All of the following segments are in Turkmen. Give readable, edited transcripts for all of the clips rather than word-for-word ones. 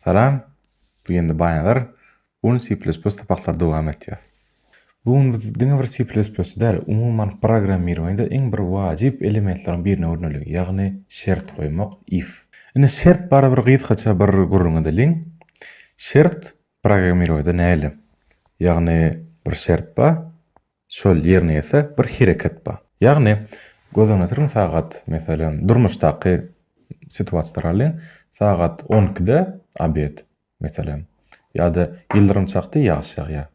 Salam, bu ýene Baýnazar. Bu gün C++ sapaklary dowam etýär. Bu gün biz diňe bir C++ däl, umuman programmirowaniýada iň bir wajyp elementleriň birini öwreneli, ýagny şert goýmak, if. Indi şert barada bir gysgaça bir gürrüň edeliň. Şert programmirowaniýada näle? Ýagny bir şert bar, Şol ýerine ýetse bir hereket bar. Ýagny, göz öňüne getiriň sagat, meselem, durmuşdaky situasiýalary alyň, sagat on ikide obed, meselem, ýa-da ýyldyrym çakdy, ýagyş ýagýar.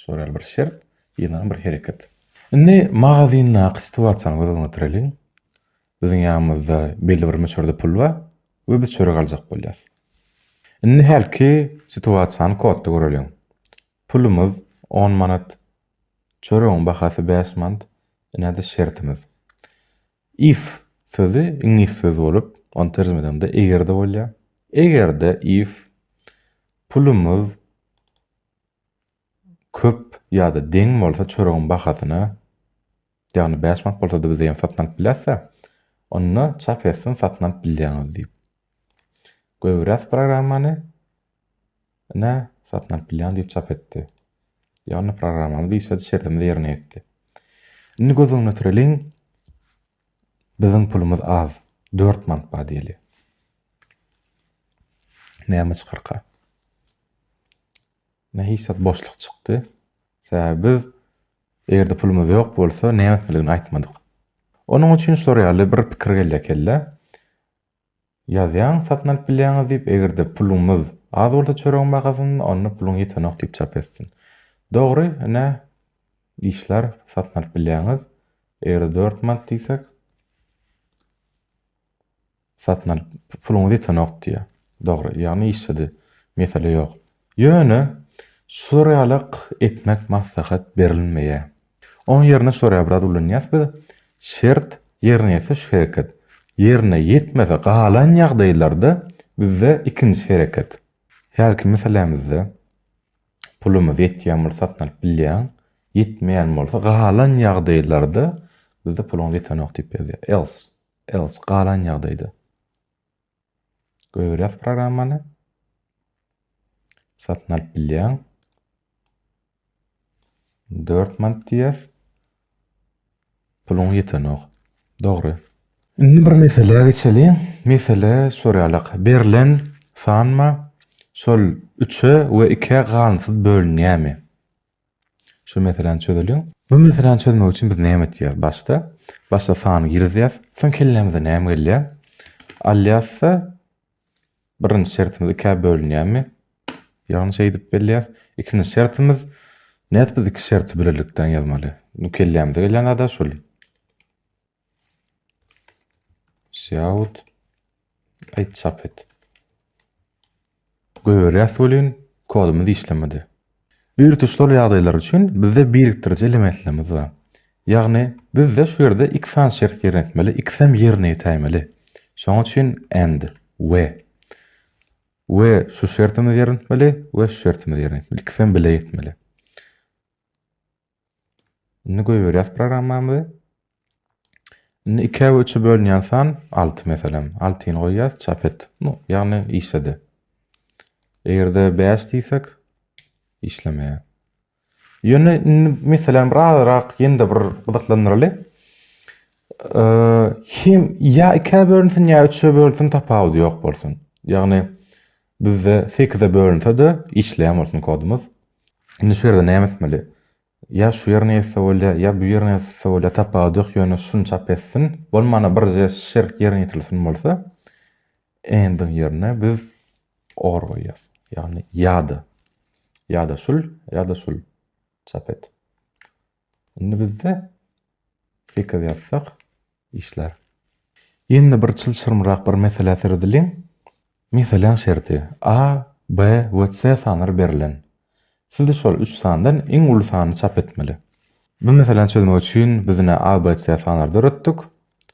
Şol ýaly bir şert, ýygnanyň bir hereket. Indi magazyndaky situasiýany göz öňüne getireliň. Biziň ýanymyzda belli bir möçberde pul bar we biz çörek aljak bolýas. Indi hälki situasiýany kodda göreliň. Pulumyz on manat, çöregiň bahasy bäş manat, ine-de şertimiz. If sözi iňlis sözi bolup, ony terjime edende eger-de bolýar. Eger-de if pulumyz köp ýa-da deň bolsa çöregiň bahasyna, ýagny bäş manat bolsa-da biz eýýäm satyn alyp bilýäs-dä, onda çap etsin satyn alyp bilýäňiz diýip. Goýberýäs programmany. Ine, satyn alyp bilýän diýip çap etdi. Ýagny programmamyz işledi, şertimiz ýerine ýetdi. Indi göz öňüne getireliň, biziň pulumyz az, 4 manat bar diýeli. Näme çykarka? Ine, hiç zat boşluk çykdy. Sebäbi biz eger-de pulumyz ýok bolsa, näme etmelidigini aýtmadyk. Onuň üçin şular ýaly bir pikir gelýär kellä. Ýazýaň satyn alyp bilýäňiz diýip egerde puluňyz az bolsa çöregiň bahasynda onda puluň ýetenok diýip çap etsin. Dogry ine işler satyn alyp bilýäňiz. Egerde 4 manat diýsek satyn alyp puluňyz ýetenok diýýär. Dogry ýagny işledi. Mesele ýok. Ýöne şular ýalak etmek maslahat berilmeýär. Onuň ýerine şular ýaly bir zat ulanýas biz, şert ýerine ýetse şu hereket, ýerine ýetmese galan ýagdaýlarda bizde ikinji hereket. Hälki meselämizde pulumyz ýetýän bolsa satyn alyp bilýäň, ýetmeýän bolsa galan ýagdaýlarda bizde puluňyz ýetenok diýip ýazýar. Else, else galan ýagdaýda. Goýberýäs programmany. Satyn alyp bilýäň. 4 manat diýýäs. Puluň ýetenok. Dogry. Indi bir meselä geçeliň. Mesele şor ýalak. Berlen sanma şol 3-e we 2-ä galynsyz bölünýärmi? Şu meseläni çözeliň. Bu meseläni çözmek üçin biz näme etýäris başda? Başda sany girizýäs. Soň kellämize näme gelýär? Alýas-da birinji şertimiz ikä bölünýärmi? Ýagny şeýdip belleýäs. Ikinji şertimiz nädip biz iki şerti birlikden ýazmaly? Bu kellämize gelýän zat-a şul. Cout aýt çap et. Goýberýäs welin kodumyz işlemedi. Ýürtüşler ýagdaýlar üçin bizde birikdiriji elementlerimiz bar. Ýagny bizde şu ýerde iki sany şert ýerine ýetmeli, ikisem ýerine ýetäýmeli. Şonuň üçin and, we. We şu şertimiz ýerine ýetmeli, we şu şertimiz ýerine ýetmeli. Ikisem bile ýetmeli. Indi goýberýäs programmamyzy. Indi 2-ä we 3-e bölünýän san 6 meselem. 6-ny goýýas, çap et. Nu, ýagny işledi. Eger-de 5 diýsek, işlemeýär. Ýöne indi meselem bir azrak ýene-de bir gyzyklandyraly. Hem ýa 2-ä bölünsin, ýa 3-e bölünsin tapawudy ýok bolsun. Ýagny bizde 8-e bölünse-de işleýän bolsun kodumyz. Indi şu ýerde näme etmeli? Ýa şu ýerine ýetse bolýar, ýa bu ýerine ýetse bolýar, tapawudy ýok, ýöne şuny çap etsin. Bolmanda birje şert ýerine ýetirilsin bolsa, and-iň ýerine biz or goýýas. Ýagny ýa-da. Ýa-da şul, ýa-da şul çap et. Indi bizde 8 ýazsak işlär. Indi bir çylşyrymrak bir meselä seredeliň. Meseläň şerti, A, B we C sanlary berlen. Siz şol üç sandan iň uly sanyny çap etmeli. Bu meseläni çözmek üçin biz ine A, B, C sanlary döretdik.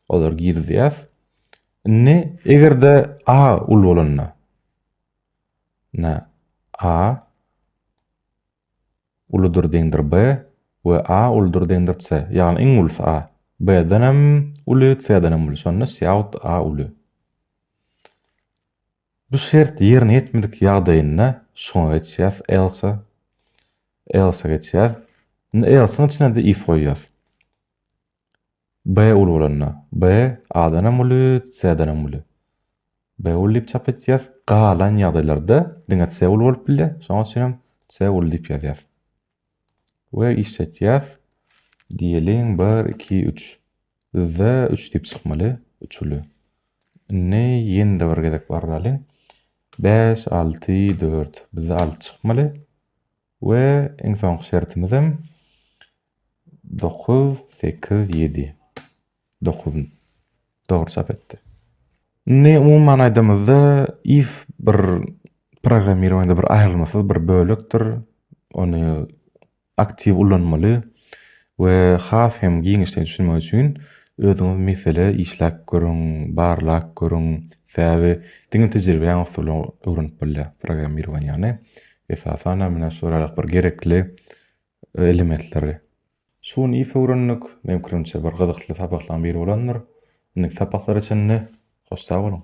Olary girizýäs. Indi eger-de A uly bolanda, ine A uludyr deňdir B we A uludyr deňdir C. Ýagny iň ulusy A. B-den hem uly, C-den hem uly. Şonda cout A uly. Bu şert ýerine ýetmedik ýagdaýynda şuňa geçýäs, else, else geçýäs. Indi else-iň içine-de if goýýas. B uly bolanda, B A-dan hem uly, C-den hem uly. B uly diýip çap etýäs. Galan ýagdaýlarda diňe C uly bolup bilýär. Şonuň üçin hem C uly diýip ýazýas. We işletýäs. Diýeliň 1 2 3. Bizde 3 diýip çykmaly. 3 uly. Indi ýene-de bir gezek barlalyň. 5 6 4. Bizde 6 çykmaly. We iň soňky şertimiz hem 9 8 7. 9 dogry çap etdi. Indi umuman aýdamyzda if bir programmirowaniýada bir aýrylmasyz bir bölekdir. Ony aktiw ulanmaly we has hem giňişleýin düşünmek üçin özüňiz mesele işläp görüň, barlap görüň. Sebäbi diňe tejribäň üsti bilen öwrenip bolýar programmirowaniýany. Esasan hem menä şular bir gerekli elementleri. Şu gün if öwrendik. Meň pikirimçe bir gyzykly sapaklaryň biri bolandyr. Indiki sapaklara çenli hoş sag boluň.